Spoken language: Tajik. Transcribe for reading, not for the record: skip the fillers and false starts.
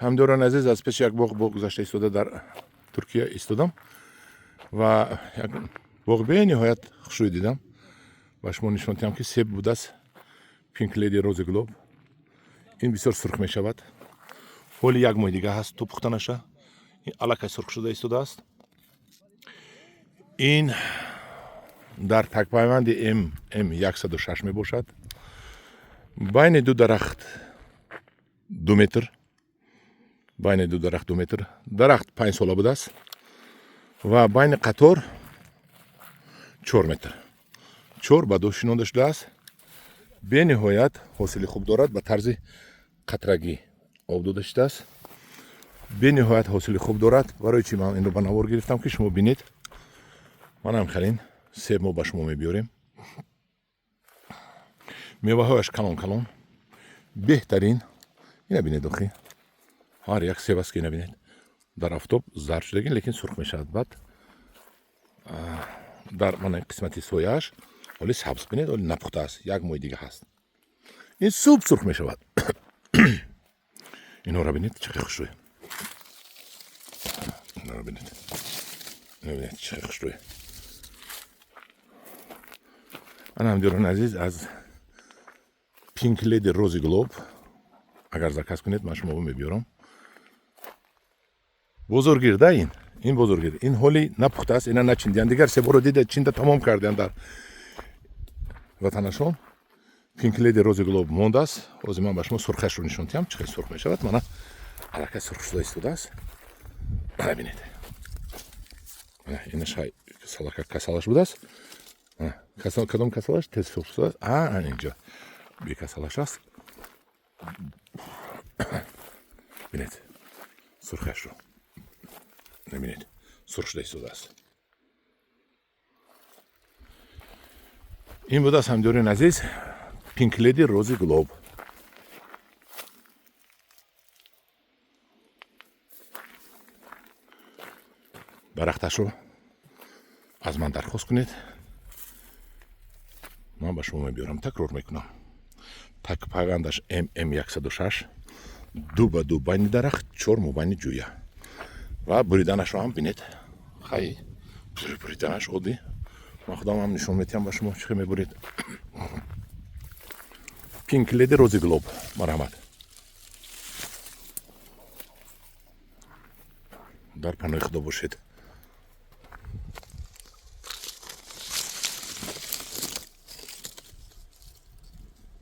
Ҳамдиёрони азиз, аз пеши як боғ боғ гузашта истода дар Туркия истодам ва як боғ бениҳоят хушрӯй дидам. Ба шумо нишон диҳам, ки себ будааст, Пинк Леди, Рози Глоб. Ин бисёр сурх мешавад. Ҳоли як моҳи дига ҳаст то пухтанаша. Ин аллакай сурх шуда истодааст. Ин дар такпайванди м 106 мебошад. Байни ду дарахт 2 метр, байни ду дарахт 2 метр. Дарахт 5 сола будааст ва байни қатор 4 метр, 4 ба 2 шинонда шудааст. Бениҳоят ҳосили хуб дорад, ба тарзи қатрагӣ об дода шудааст. Бениҳоят ҳосили хуб дорад. Барои чӣ ман инро ба навор гирифтам, ки шумо бинед. Манам халин себ мо ба шумо мебиёрем. Меваҳояш калон калон, беҳтарин. Ина бинед, охи, ҳар як себ аст, ки ина бинед, дар афтоб зард шудагин, лекин сурх мешавад. Баъд дар мана қисмати сояаш ҳоли сабз. Бинед, ҳоли напухтааст, як моҳи дига ҳаст, ин суб сурх мешавад. Инҳоро бинед, чӣ хел хушрӯй. Инҳоро бинед, бинед, чӣ хел хушрӯй. Ана, ҳамдиёрони азиз, аз Пинк Леди, Рози Глоб агар заказ кунед, ман шумо мебиёрам. Бозоргирда ин бозоргирд, ин ҳоли напухтааст, ина начиндиян. Дигар себоро дида, чинда тамом кардиян дар ватанашон. Пинк Леди, Рози Глоб мондааст. Ҳозир ман ба шумо сурхашро нишон диҳам, чӣ хел сурх мешавад. Мана, аллакай сурх шуда истодааст. Мана, бинед, инаш салака касалаш будааст. Кадом касалаш тез сурх шудааст? А инҷа бекасалаш аст. Бинед сурхашро, бинед, сурх шуда истодааст. Ин будааст, ҳамдиёрони азиз, Пинк Леди, Рози Глоб. Дарахташро аз ман дархост кунед, ман ба шумо мебиёрам. Такрор мекунам: такпайвандаш мм 106, 2 ба 2 байни дарахт, 4 мобайни ҷӯя. Ва буриданашро ҳам бинед. Хай, буриданаш оддӣ, ман худам ҳам нишон метиҳам ба шумо, чӣ хел мебуред. Пинк Леди, Рози Глоб, марҳамат. Дар паноҳи Худо бошед.